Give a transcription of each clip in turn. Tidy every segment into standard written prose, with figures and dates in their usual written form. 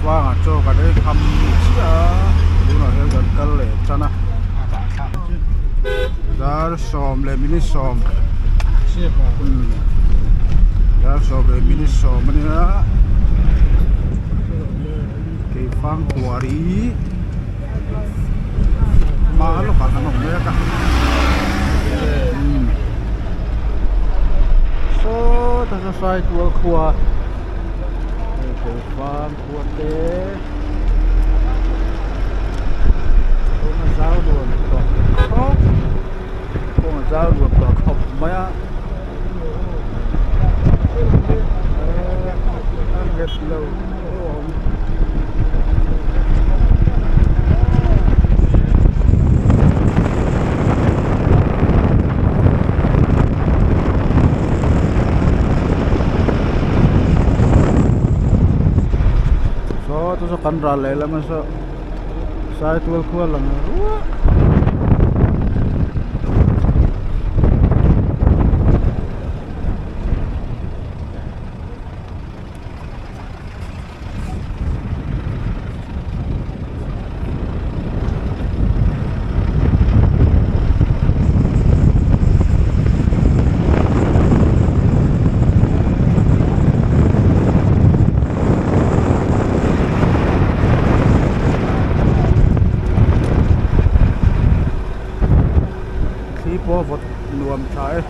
Keifangah chaw kan ei kham chiah a tunah hian kan kal leh tan a dar sawm leh minute sawm dar sawm leh minute sawm a nia Keifang quarry hma lawkah kan awm mek a saw ta saw saitual khua Keifang khua te kawng a zau nuam tawh khawp kawng a zau nuam tawh khawp mai a a nghet lo awm. Saw chu saw kan ral lehlam a saw Saitual khua lang ruah. Thli pawh vawt nuam tha e.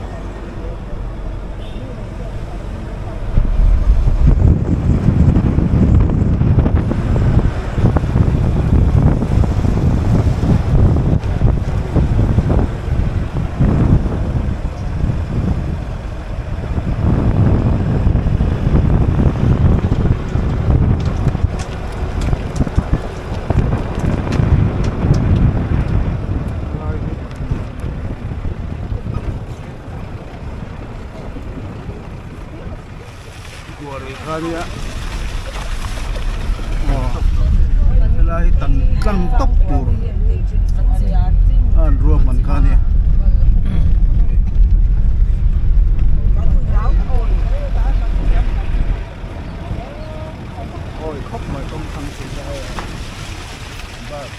Kuari kha nia aw helai hi tan tlang tawp tur a an ruahman kha nia. Awi khawp mai kawng thlang chu bus.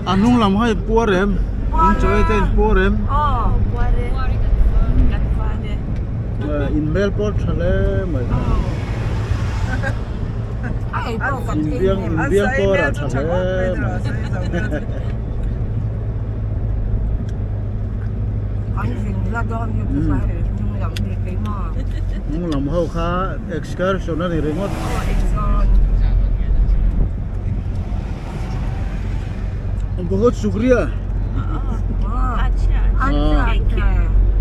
A hnung lam hi puar em in chaw ei te in puar em. In hmel pawh tha hle mai in biang in biang pawh rah tha hle mai hnung lam ho kha excursion a ni ringawt. Bahut shukriya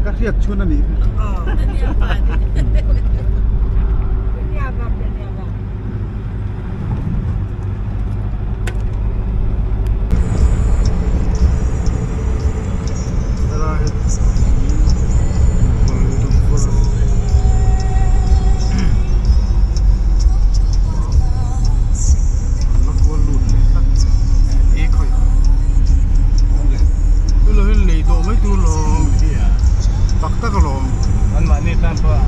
ka hriat chhun a nih Lei dawh mai tur lawm tak tak alawm an mahni tan pawh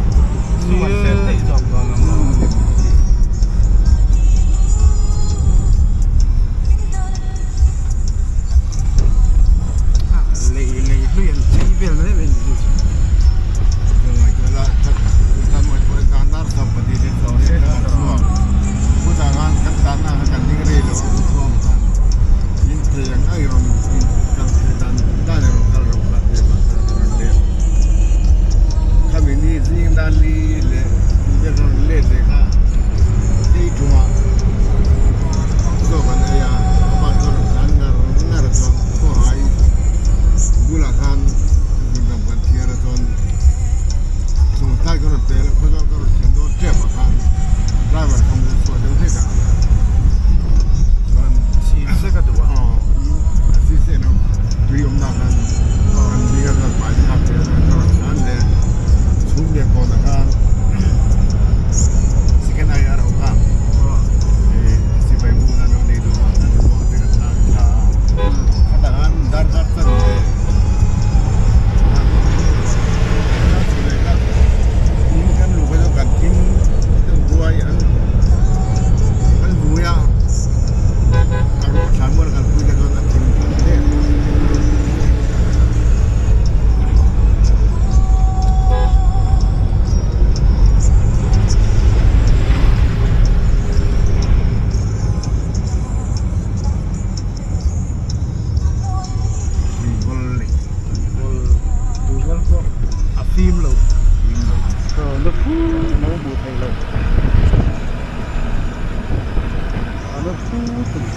deuh phut a ni.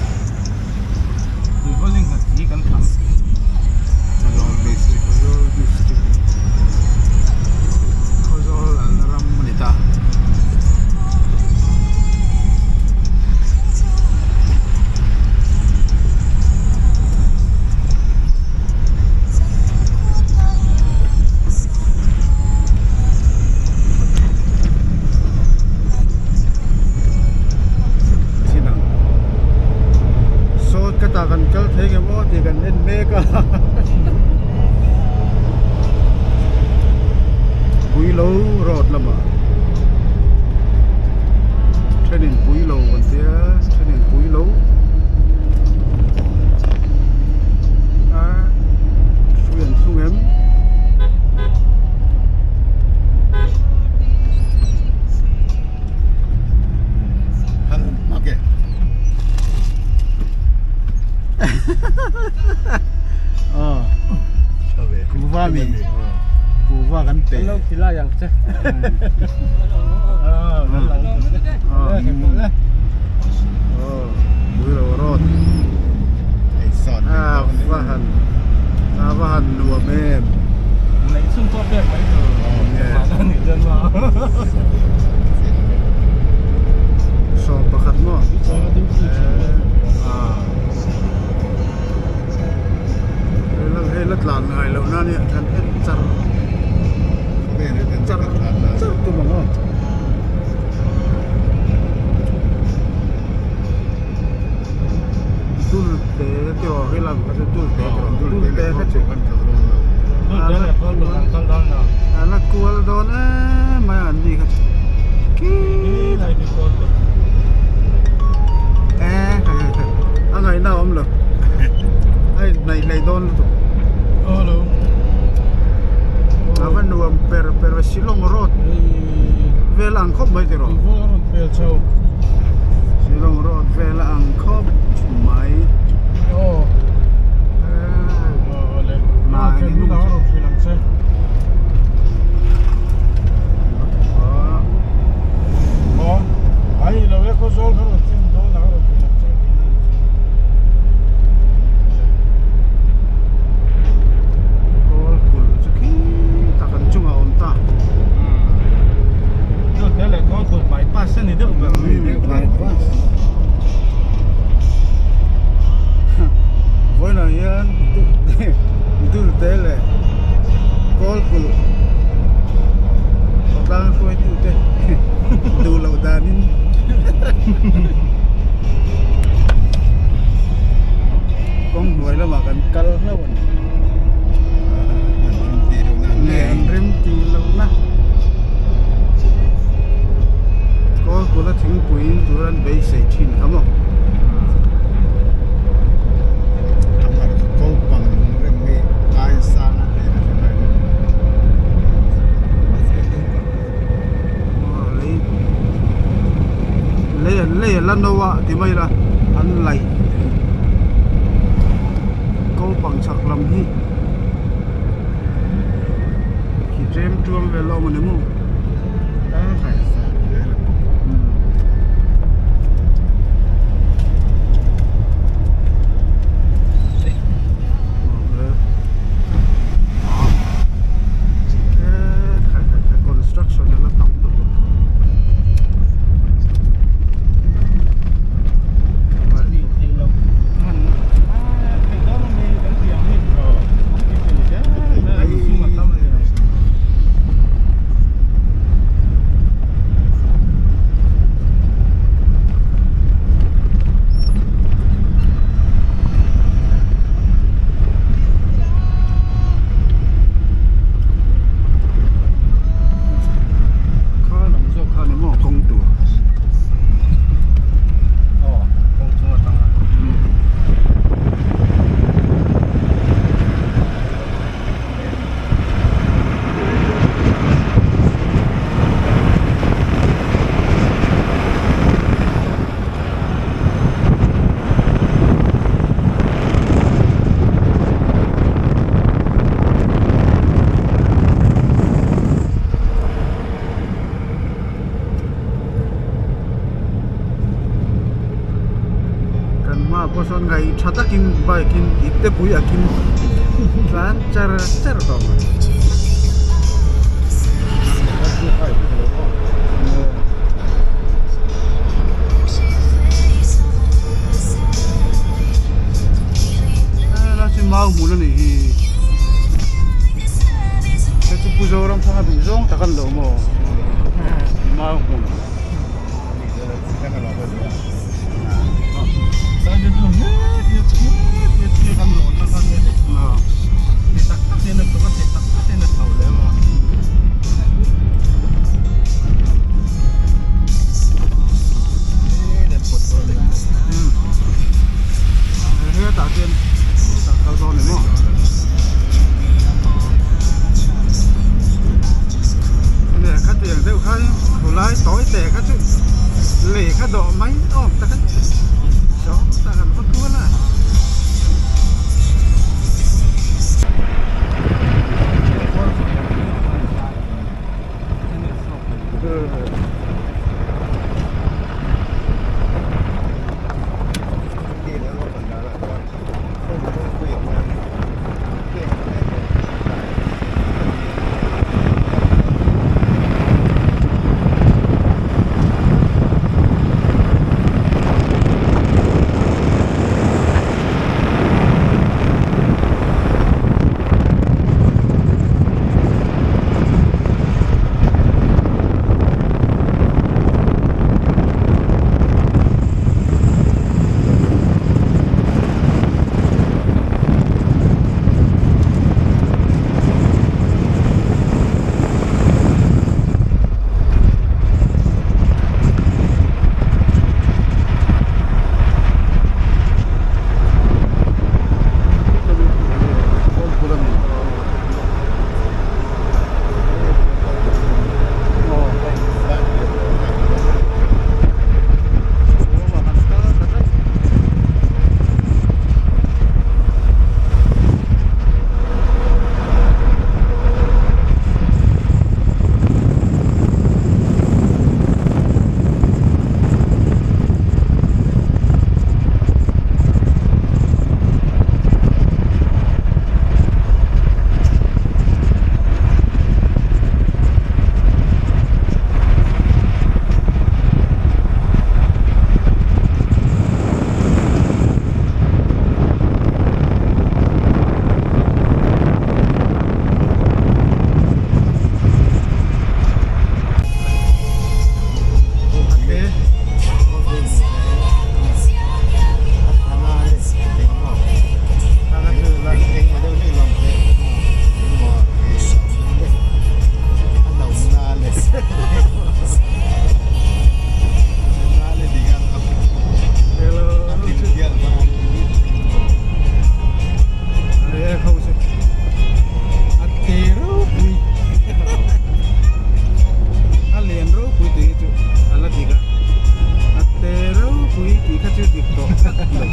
Tuivawl in nghat hi kan tham. Khawzawl district Khawzawl district Khawzawl lalna ram a ni ta. Chin ang sawt ka tah kan kal thei nge maw tih kan en mek a Puilo road lamah thenin Puilo an tia thenin Puilo a hrui an thlung em. Kuhva mi kuhva kan pe lo khilai ang che Road a va han a va han nuam em 11 maw hei la tlan ngai loh na nia kan en char char char tum ang aw. Dul te te aw he lam kha chu dul te te dul te kha chu a la kual dawn em mai a an ni kha chu e hei hei hei a ngaihna a awm lo a inhnaih hlei dawn lutuk a va nuam per per a Shillong road vel ang khawp mai tiraw. Shillong road vel a ang khawp mai Kawl kulh chu khi tak an chungah a awm ta. Bypass a ni deuh ber mai. Bypass. Vawiinah hian Dulte leh Kawl kulh khawtlang hruaitute duh loh danin kawng hnuai lamah kan kal hlauh a ni. An rem tih lohna. Kawl kula thingpui in tur an beisei thin kha maw. Lei an lei a la no a ti mai la an laih ko pang chhak lam hi. Khi tlem tuang vel a awm a ni maw? Construction a la tam lutuk. Tunah pawh sawn ngaih tha takin bike in ip te pui a kim tlan char char tawh mai. Helai chu mau hmun a nih hi hei chu Pu Zoramthanga duh zawng tak a ni lo maw mau hmun. Hetah chuan hetah kal dawn ni maw khatiang deuh kha khulai tawi teh kha chu lei kha dawh mai awm tak a ni saw tak an va kual a. A lian ropui tih hi chu a la dik a, a te ropui tih kha chu dik tawh tlat lo.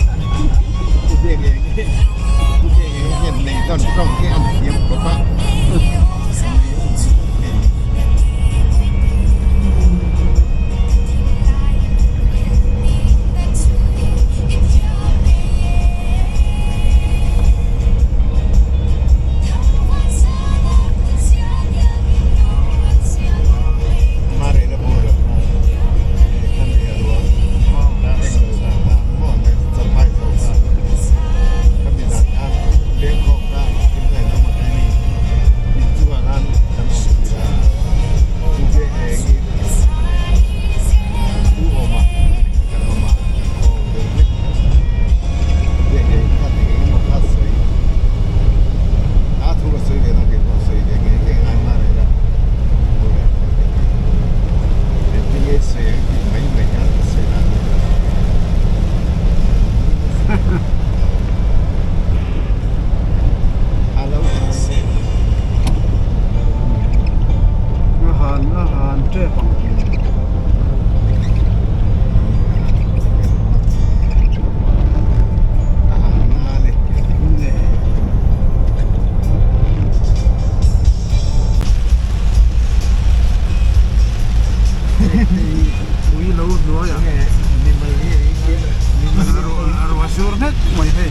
sur hnek mai hei.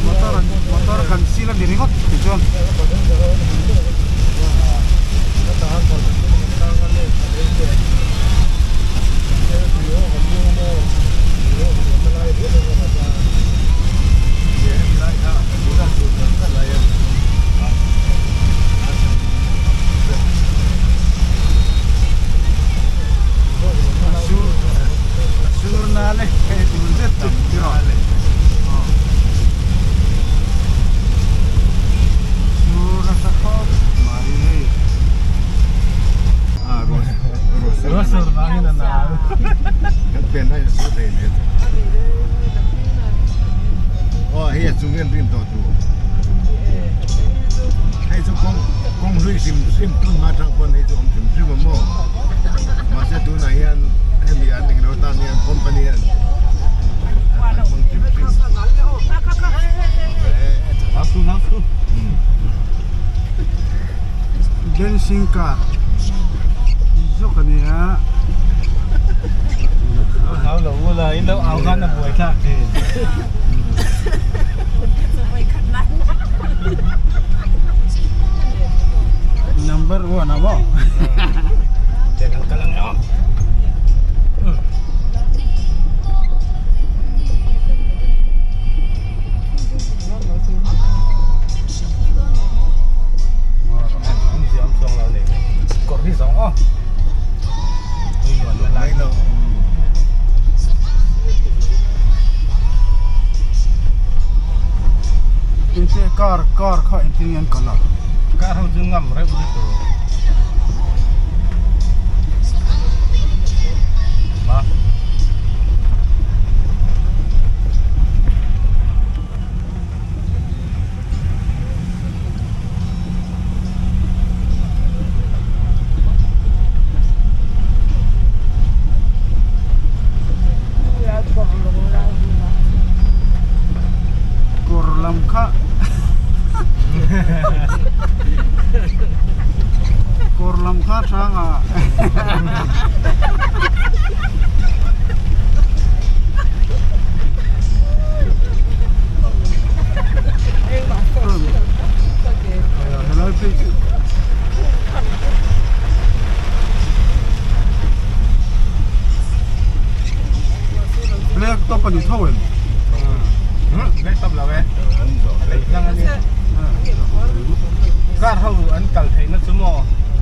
Motor motor kan sil a ni ringawt tichuan. Hei chu kawng kawng hlui hrim hrim tun hma atang pawn hei chu awm hrim hrim a maw mahse tunah hian hemi an englo tan hian company an an hmang hrim hrim Dancing car zawk a nia. Hau lo ula in lo au khan a buai thlak thin. Number one a maw? Engte car car kha engtin nge an kal a? Car ho chu ngam reuh lutuk. Ma. Kawr lam kha kawr lam kha hrang a. Black top a ni tho em? Black top lo e. Car ho an kal theihna chu maw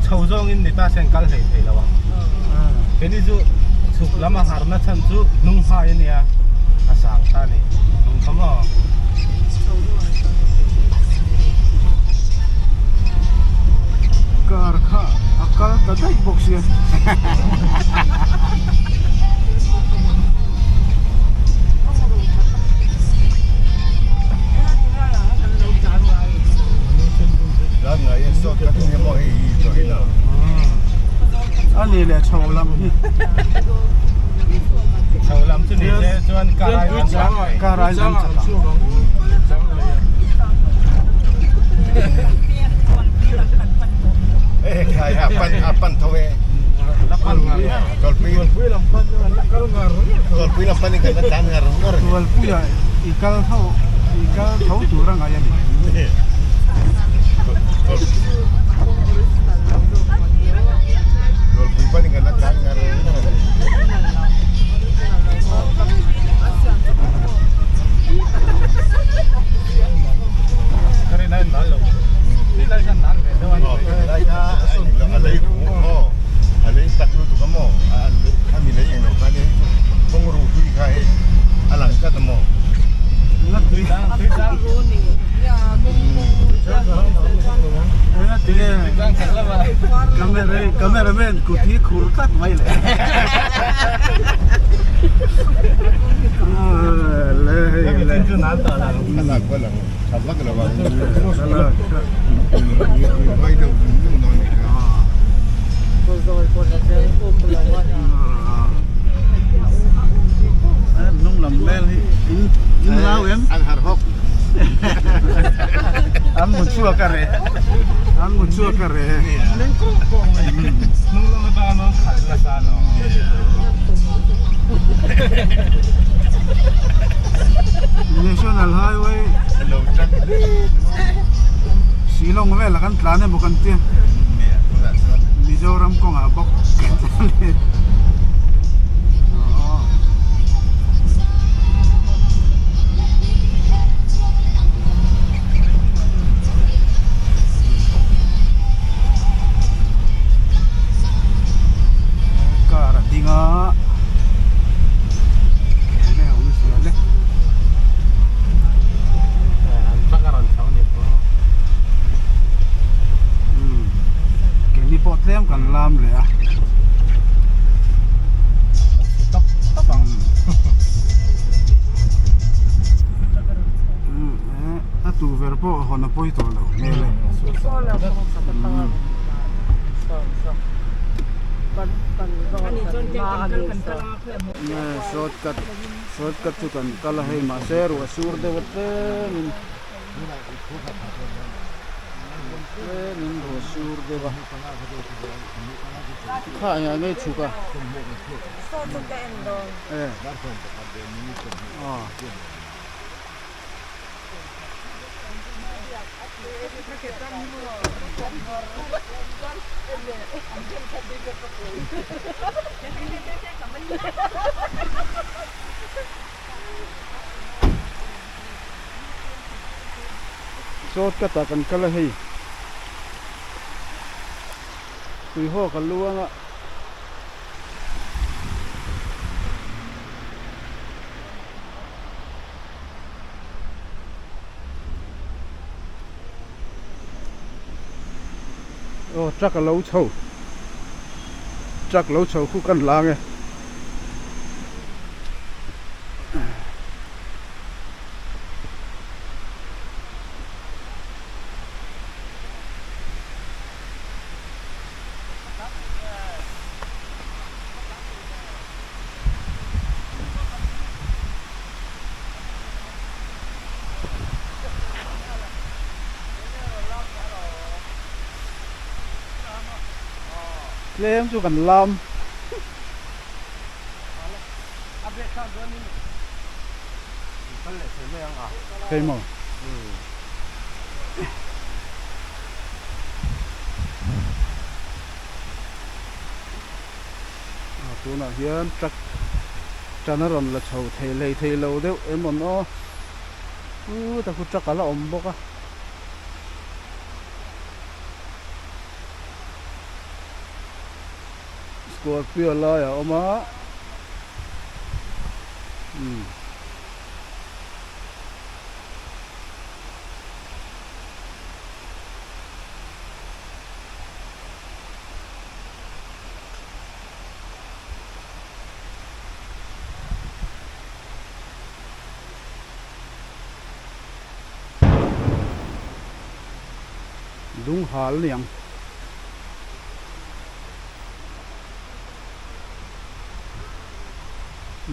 chho zawngin ni ta se an kal hlei thei lo ang. Keini chu chhuk lam a harna chhan chu hnung hai a nia a sang ta a ni hnung kha maw. Car kha a kal ta daih bawk sia. A ni leh chho lam hi. Chho lam chu ni se chuan car ai an chak a. Car ai an chak a. Tualpuia i kal tho i kal tho tur a ngai a ni. Cameraman kut hi khur tlat mai le. Hnung lam vel hi in in lau em? An har hawk. An hmu chhuak a reh. An mu chhuak a re. Leng kawng kawng mai. Hnung lam atanga nawn khalh nasa lo. National Highway Lo tang Shillong vela kan tlan emaw kan tia. Mizoram kawngah bawk kan tlan leh. Aw. Car a ding a enge awm zel e. An truck a rawn chho ni pawh. Umm keini pawh tlem kan lam leh a. Lo su tawp tawp ang. A tu ver pawh hawn a pawi tawh lo hmel e. Short cut short cut chu kan kal a hei mahse ruah sur deuh a tlemin tlemin ruah sur deuh a kha engah nge chhuk a e aw. Short cut ah kan kal a hei tuihaw ka luang a. Aw truck a lo chho truck lo chho khu kan lang e. Tlem chu kan lam. Thei maw? Tunah hian truck tan a rawn la chho thei hlei thei lo deuh em awn aw chuta khu truck a la awm bawk a. Scorpio lai a awm a umm. Lung hal niang.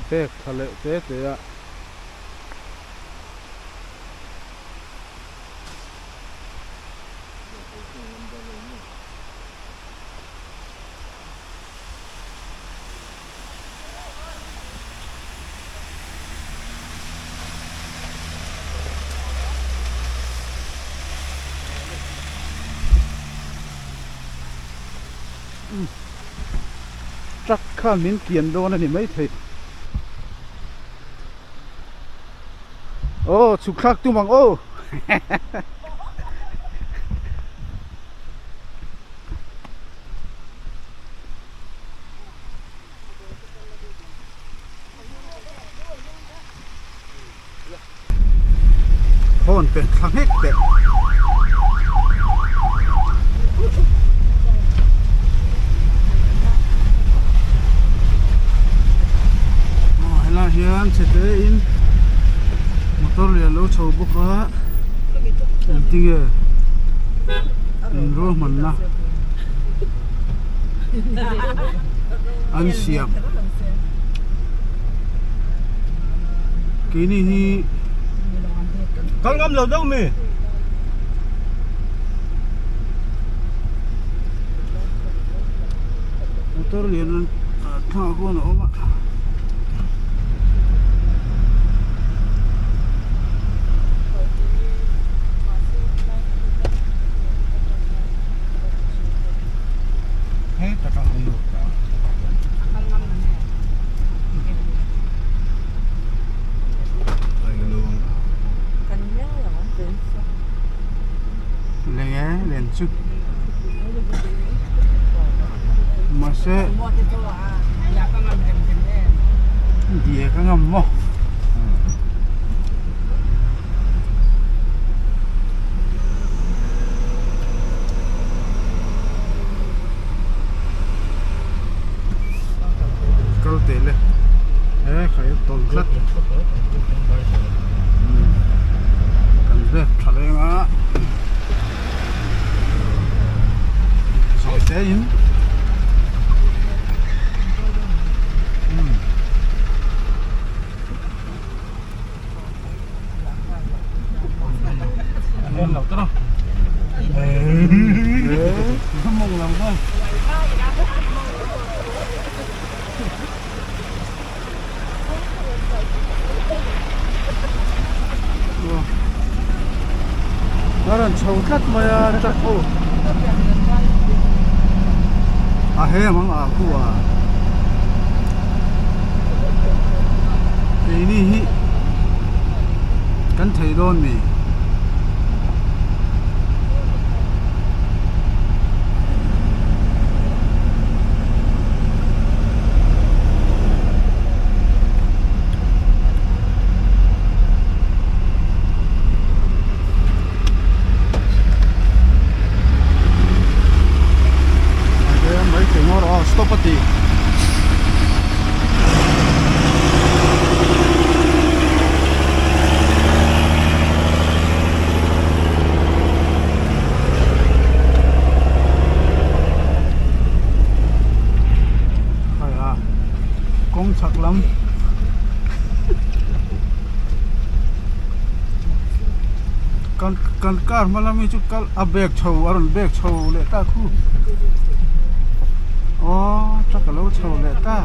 Bag tha leh te te a. Truck khan min kian dawn a ni maithei. Aw chhuk thlak tum ang aw. Phone pe thla nghek teh. Aw helai hian chhe te in motor lian lo chho bawk a engtinge in ruahmanna an siam keini hi Kal ngam lo deuh mi. Motor lian an thlangah khuan a awm a. Lei e len chu mahse diak a ngam maw. Kal teh le he khai a tawn tlat kan bag tha leng a sawi te in A rawn chho tlat mai a truck ho a hem ang ah khu a keini hi kan thei dawn mi. Stop a ti. Kawng chhak lam kan kan car hma lam hi chu kal a bag chho a rawn bag chho leh ta khu aw truck a lo chho leh ta.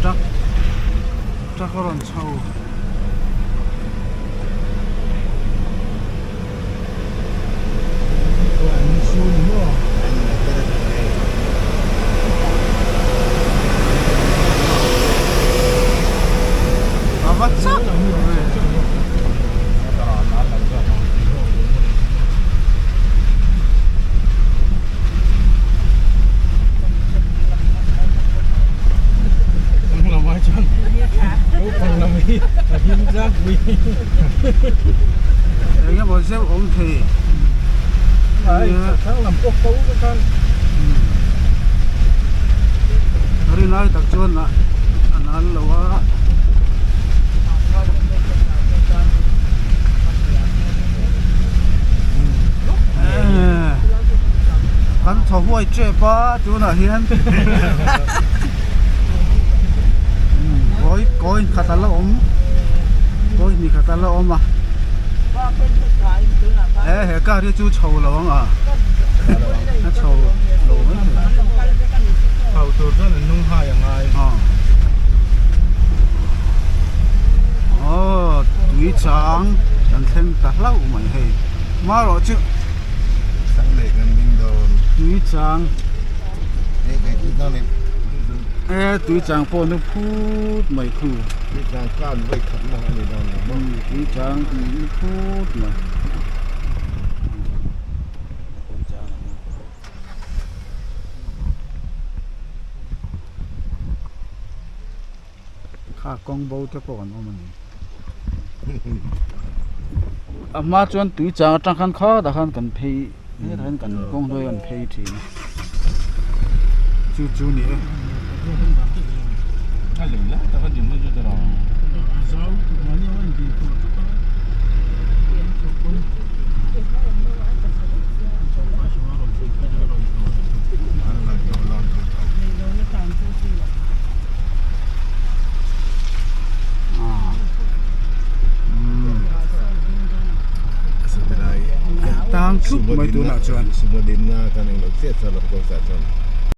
Truck truck a rawn chho. A va chak ve. Eng emaw zeuh awm thei a rin lai tak chuan a nal lo a. Kan thaw huai tep a tunah hian kawi kawi khat a la awm kawi hnih khat a la awm a he he car hi chu chho lo ang a a chho lo mai thei chho tur chuan an hnung hai a ngai aw tui chang kan thleng ta hlauh mai hei marawh chu tui chang e tui chang pawh nu phut mai khu tui chang nu phut mai. Kha kawng bo te pawh an awm a ni a hma chuan tui chang atang khan khatah khan kan phei hetah hian kan kawng hnuai an phei thin a chu chu ni e. thlup mai tunah chuan. Sumo dinna kan englo chiah chuan lo kawng chah chuan.